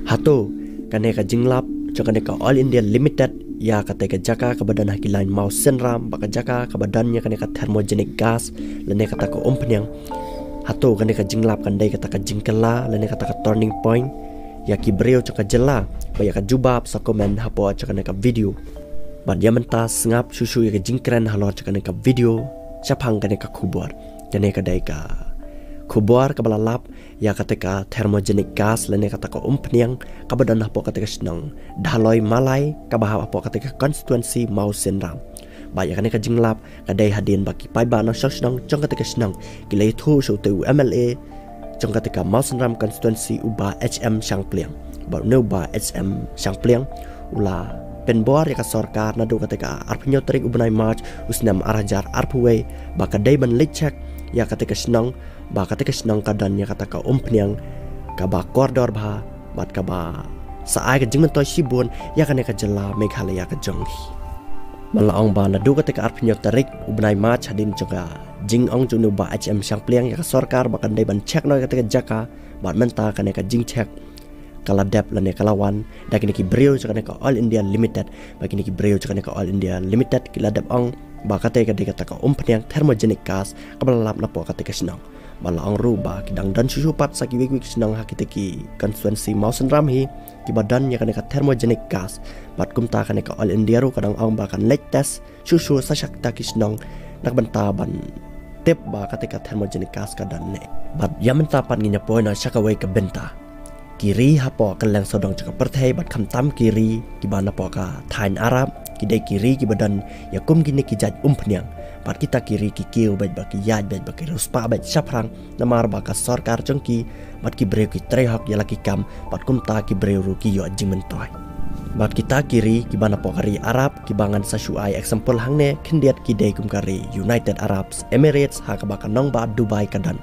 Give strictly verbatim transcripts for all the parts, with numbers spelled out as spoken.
Hato kane ka jinglap jong kane ka Oil India Limited ïa kata ka jaka kaba don ha ki lain Mawsynram bad ka jaka kaba don ïa kane ka thermogenic gas lane kata ka umphniang, hato kane ka jinglap kan dei kata ka jingkylla lane kata ka turning point ïa ki briew jong ka jylla? Ba ïa ka jubab sa comment hapoh jong kane ka video. Bad ïa mynta sngap shuh shuh ïa ka jingkren halor jong kane ka video shaphang kane ka khubor. Kane ka dei ka khubor kaba la lap ïa kata ka thermogenic gas lane kata ka umphniang kaba don hapoh kata ka shnong Dhaloi Malai kaba hap hapoh kata ka constituency Mawsynram. Bad ïa kane ka jinglap ka dei hadien ba ki paidbah nongshong shnong jong kata ka shnong ki la ïathuh sha utai u M L A jong kata ka Mawsynram constituency u Bah H M Shangpliang. Bad une u Bah H M Shangpliang u la pynbor ïa ka sorkar naduh kata ka arphew hynñiew tarik u bnai March u snem ar hajar arphew wei ba ka dei ban leit check ïa kata ka shnong, ba kata ka shnong ka don ïa kata ka umphniang kaba kordor bha bad kaba sa ai ka jingmyntoi shibun ïa kane ka jylla Meghalaya ka jong ngi. Bad la ong ba naduh kata ka arphew hynñiew tarik u bnai March hadien jong ka jingong jong une u Bah H M Shangpliang ïa ka sorkar ba kan dei ban check noh ïa kata ka jaka, bad mynta kane ka jingcheck ka la dep lane ka la wan da kine ki briew jong kane ka Oil India Limited. Ba kine ki briew jong kane ka Oil India Limited ki la dep ong ba kata ka dei kata ka umphniang thermogenic gas kaba la lap napoh kata ka shnong. Bad la ong ruh ba ki dang don shuh shuh pat sa kiwei kiwei ki shnong ha kita ki constituency Mawsynram hi kiba don ïa kane ka thermogenic gas. Bad kumta kane ka Oil India ruh ka dang ong ba kan leit test shuh shuh sa sha kita ki shnong na ka bynta ban tip ba kata ka thermogenic gas ka don ne. Bad ïa mynta pat ngin ïa poi noh sha kawei ka bynta. Ki ri hapoh ka kylleng sawdong jong ka pyrthei bad khamtam ki ri kiba napoh ka thaiñ Arab ki dei ki ri kiba don ïa kum kine ki jait umphniang. Bad kita ki ri ki kiew beit bad ki ïaid beit bad ki riewspah beit shaphrang namar ba ka sorkar jong ki bad ki briew ki trei hok ïa la ki kam bad kumta ki briew ruh ki ïoh jingmyntoi. Bad kita ki ri kiba napoh ka ri Arab kiba ngan sa shu ai example hangne khyndiat ki dei kum ka ri United Arab Emirates ha kaba ka nongbah Dubai ka don.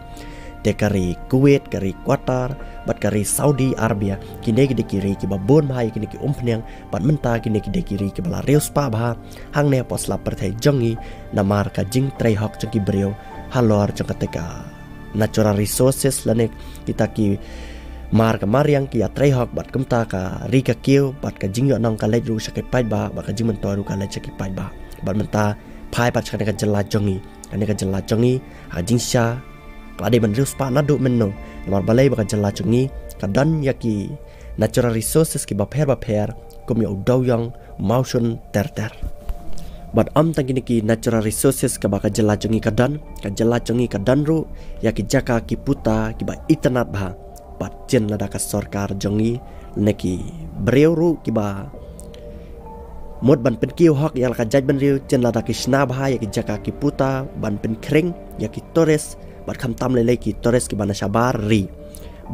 Te ka ri Kuwait, ka ri Qatar bad ka ri Saudi Arabia, kine ki dei ki ri kiba bun bha ïa kine ki umphniang bad mynta kine ki dei ki ri kiba la riewspah bha hangne hapoh sla pyrthei jong ngi namar ka jingtrei hok jong ki briew halor jong kata ka natural resources lane kita ki mar ka mariang ki ïa trei hok bad kumta ka ri ka kiew bad ka jingïohnong ka leit ruh sha ki paidbah bad ka jingmyntoi ruh ka leit sha ki paidbah. Bad mynta phai pat sha kane ka jylla jong ngi, kane ka jylla jong ngi ha ka jingshisha ka la dei ban riewspah naduh mynno namar balei ba ka jylla jong ngi ka don ïa ki natural resources kiba pher bapher kum ïa u dewiong, mawshun ter ter. Bad ym tang kine ki natural resources kaba ka jylla jong ngi ka don, ka jylla jong ngi ka don ruh ïa ki jaka ki puta kiba itynnad bha. Bad jin lada ka sorkar jong ngi ne ki briew ruh kiba mut ban pynkiew hok ïa la ka jaitbynriew, jin lada ki shna bha ïa ki jaka ki puta ban pynkhring ïa ki tourist bad khamtam lei lei ki tourist kiba na shabar ri.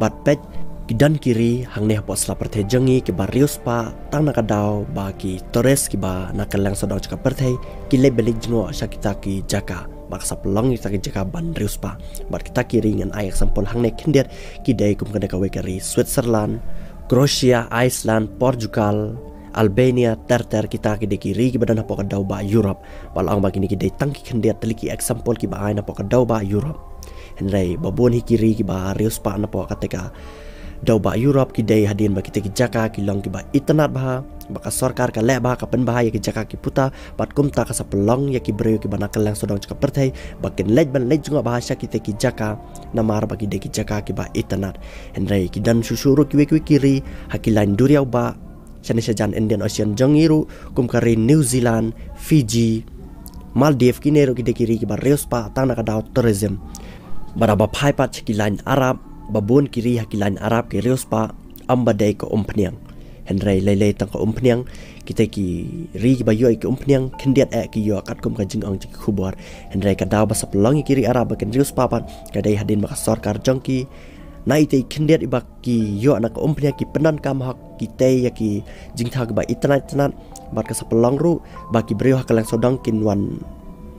Bad peit ki don ki ri hangne hapoh sla pyrthei jong ngi kiba riewspah tang na ka daw ba ki tourist kiba na kylleng sawdong jong ka pyrthei ki leit ban leit jngoh sha kita ki jaka. Bad ka sa pynlong ïa kita ki jaka ban riewspah. Bad kita ki ri ngan ai example hangne khyndiat ki dei kum kane kawei ka ri Switzerland, Croatia, Iceland, Portugal, Albania, ter ter kita ki dei ki ri kiba don hapoh ka daw ba Europe. Bad la ong ba kine ki dei tang ki khyndiat tylli ki example kiba ai napoh ka daw ba Europe. Hynrei ba bun hi ki ri kiba riewspah napoh kata ka daw ba Europe ki dei hadien ba kita ki jaka ki long kiba itynnad bha, ba ka sorkar ka leh bha ka pynbha ïa ki jaka ki puta, bad kumta ka sa pynlong ïa ki briew kiba na kylleng sawdong jong ka pyrthei ba kin leit ban leit jngoh bha sha kita ki jaka namar ba ki dei ki jaka kiba itynnad. Hynrei ki don shuh shuh ruh kiwei kiwei ki ri ha ki lain duriaw ba shane shajan Indian Ocean jong ngi ruh kum ka ri New Zealand, Fiji, Maldives, kine ruh ki dei ki ri kiba riewspah tang na ka daw tourism. Bad haba phai pat sha ki lain Arab, ba bun ki ri ha ki lain Arab ki riewspah ym ba dei ka umphniang. Hynrei lei lei tang ka umphniang, kita ki ri kiba ïoh ïa ka umphniang khyndiat eh ki ïoh katkum ka jingong jong ki khubor. Hynrei ka daw ba sa pynlong ïa ki ri Arab ba kin riewspah pat ka dei hadien ba ka sorkar jong ki na ita i khyndiat iba ki ïoh na ka umphniang ki pyndonkam hok ki tei ïa ki jingthaw kiba itynnad itynnad bad ka sa pynlong ruh ba ki briew ha kylleng sawdong kin wan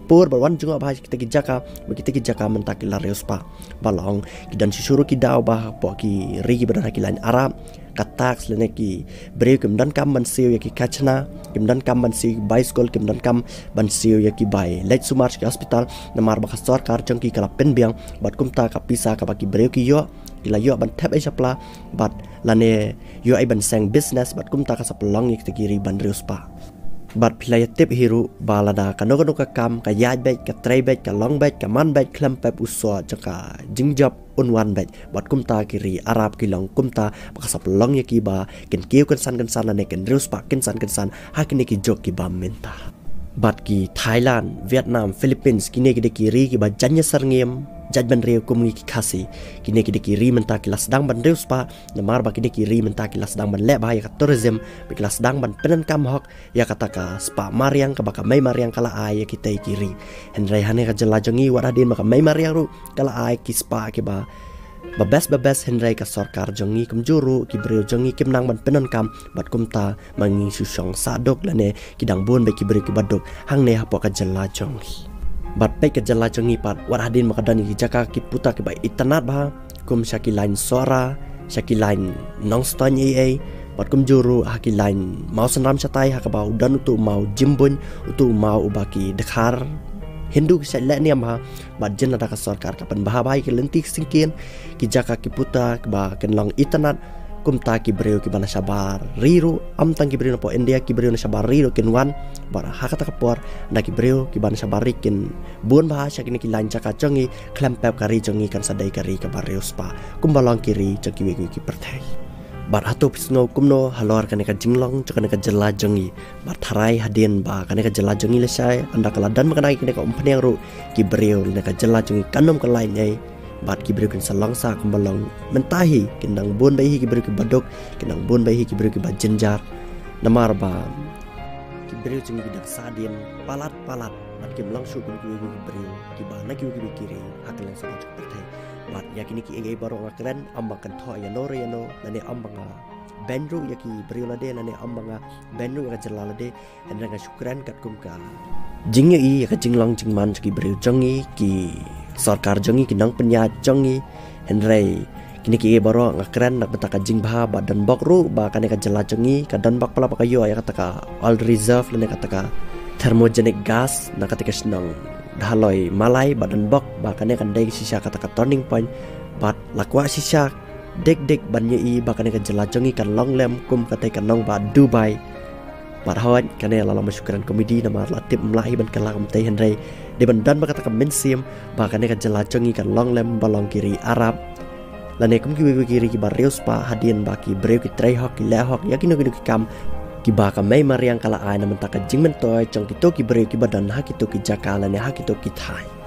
por ba wan jngoh bha kita ki jaka, ba kita ki jaka mynta ki la riewspah. Ba long ki don shuh shuh ruh ki daw ba hapoh ki ri ki ba don ha ki lain Arab, ka tax lane ki briew kim donkam ban siew ïa ki khajna, kim donkam ban siew bai skul, kim donkam ban siew ïa ki bai leit sumar sha ki hospital, namar ba ka sorkar jong ki ka la pynbiang, bad kumta ka pisa kaba ki briew ki ïoh, ki la ïoh ban thep ei sha pla, bad lane ïoh ei ban seng business, bad kumta ka sa pynlong ïa kita ki ri ban riewspah. Bad phi la ïa tip hi ruh ba lada kano kano ka kam ka ïaid beit, ka trei beit, ka long beit, ka man beit khlem pep u soh jong ka jingjop un wan beit. Bad kumta ki ri Arab ki long kumta, ba ka sa pynlong ïa ki ba kin kiew kynsan kynsan lane kin riewspah kynsan kynsan ha kine ki juk ki ba mynta. Bad ki Thailand, Vietnam, Philippines, kine ki dei ki ri ki ba jaiñ ïa syrngiem, jait ban riew kum ngi ki Khasi. Kine ki dei ki ri mynta ki la sdang ban riewspah, namar ba kine ki ri mynta ki la sdang ban leh bha ïa ka tourism, ba ki la sdang ban pyndonkam hok ïa kata ka spah mariang kaba ka mei mariang ka la ai ïa kitei ki ri. Hynrei hangne ka jylla jong ngi wat hadien ba ka mei mariang ruh ka la ai ki spah kiba ba best ba best, hynrei ka sorkar jong ngi kumjuh ruh ki briew jong ngi kim nang ban pyndonkam, bad kumta ma ngi shu shong sah duk lane ki dang bun beit ki briew kiba duk hangne hapoh ka jylla jong ngi. Bad peit ka jylla jong ngi pat, wat hadien ba ka don ïa ki jaka ki puta kiba itynnad bha, kum sha ki lain Sohra, sha ki lain Nongstoiñ ei ei, bad kumjuh ruh ha ki lain Mawsynram shatai ha kaba u don utu u maw Jimbuiñ, utu u maw uba ki dkhar Hindu ki shait leh niam bha. Bad jin lada ka sorkar ka pynbha bha ïa ki lynti ki syngkien, ki jaka ki puta kiba kin long itynnad, kumta ki briew kiba na shabar ri ruh, ym tang ki briew na poh India, ki briew na shabar ri ruh kin wan. Bad ha kata ka por, lada ki briew kiba na shabar ri kin bun bha sha kine ki lain jaka jong ngi, khlem pep ka ri jong ngi kan sa dei ka ri kaba riewspah kumba long ki ri jong kiwei kiwei ki pyrthei. Bad hato phi sngew kumno halor kane ka jinglong jong kane ka jylla jong ngi? Bad tharai hadien ba kane ka jylla jong ngi lashai, ynda ka la don ba kane ka umphniang ruh, ki briew lane ka jylla jong ngi kan ym kylla ei. Bad ki briew kin sa long sah kumba long mynta hi, kin nang bun beit hi ki briew kiba duk, kin nang bun beit hi ki briew kiba jynjar. Namar ba ki briew jong ngi ki dang sahdien palat palat, bad kim long shuh kum kiwei kiwei ki briew kiba na kiwei kiwei ki ri ha kylleng sawdong jong ka pyrthei. Bad ïa kine kiei kiei baroh nga kren, ym ba kynthoh ïano re ïano, lane ym ba nga beiñ ruh ïa ki briew lade, lane ym ba nga beiñ ruh ïa ka jylla lade, hynrei nga shu kren katkum ka jingïohi ïa ka jinglong jingman jong ki briew jong ngi, ki sorkar jong ngi, ki nongpynïaid jong ngi. Hynrei kine kiei baroh nga kren na ka bynta ka jingbha, bad donbok ruh ba kane ka jylla jong ngi ka donbok palat ba ka ïoh ïa kata ka oil reserve lane kata ka thermogenic gas na kata ka shnong Dhaloi Malai, bad donbok ba kane kan dei shisha kata ka turning point. Bad la kwah shisha dik dik ban ïohi ba kane ka jylla jong ngi kan long lem kum katei ka nongbah Dubai. Bad hooid, kane la long ba shu kren komedi namar la tip ym lah hi ban kylla kumtei, hynrei dei ban don ba kata ka mynsiem ba kane ka jylla jong ngi kan long lem ba long ki ri Arab, lane kum kiwei kiwei ki ri kiba riewspah, hadien ba ki briew ki trei hok, ki leh hok ïa kino kino ki kam kiba ka mei mariang ka la ai na bynta ka jingmyntoi jong kito ki briew kiba don ha kito ki jaka lane ha kito ki thaiñ.